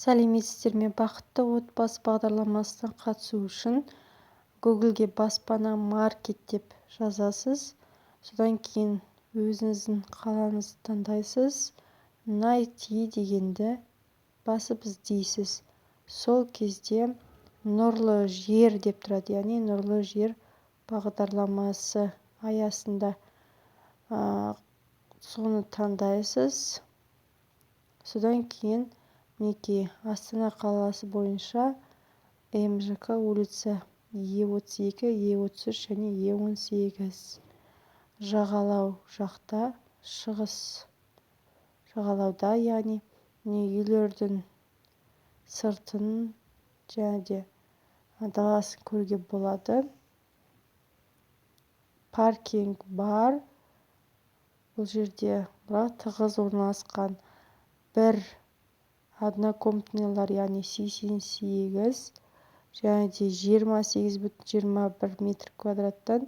Сәлеметсіздер ме! «Бақытты отбасы» бағдарламасына қатысу үшін Гуглге «Баспана Маркет» деп жазасыз. Содан кейін өзіңіздің қалаңызды таңдайсыз, «Найти» дегенді басып іздейсіз. Сол кезде «Нұрлы жер» деп тұрады, яғни «Нұрлы жер» бағдарламасы аясында, соны таңдайсыз. Содан кейін, мінекей, Астана қаласы бойынша МЖК, улица Е32, Е33 және Е18, жағалау жақта, шығыс жағалауда, яғни міне, үйлердің сыртын және де даласын көруге болады. Паркинг бар бұл жерде, бірақ тығыз орналасқан. Бір однокомнатныйлар, яғни 88 және де 28,21 метр квадраттан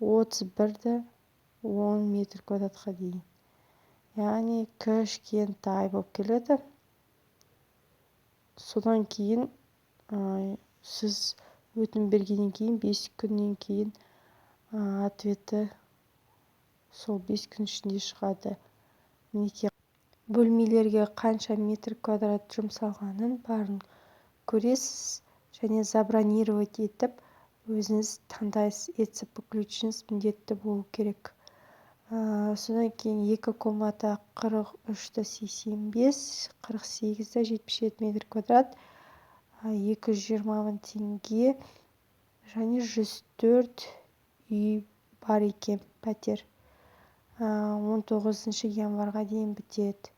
31,10 метр квадратқа дейін, яғни кішкентай болып келеді. Содан кейін, сіз өтінім бергеннен кейін, 5 күннен кейін ответі сол 5 күн ішінде шығады. Мінекей, бөлмелерге қанша метр квадрат жұмсалғанын барын көресіз және забронировать етіп, өзіңіз таңдайсыз. ЭЦП ключіңіз міндетті болу керек. Содан кейін екі комната 43,85, 48,77 метр квадрат, 220 000 теңге және 104 үй бар екен. Пәтер 19 январьға дейін бітеді.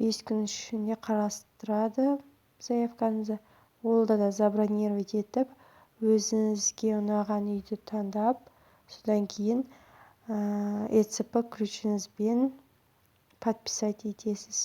5 күн ішінде қарастырады заявкаңызды. Ол да забронировать етіп, өзіңізге ұнаған үйді таңдап, содан кейін ЭЦП ключіңізбен подписать етесіз.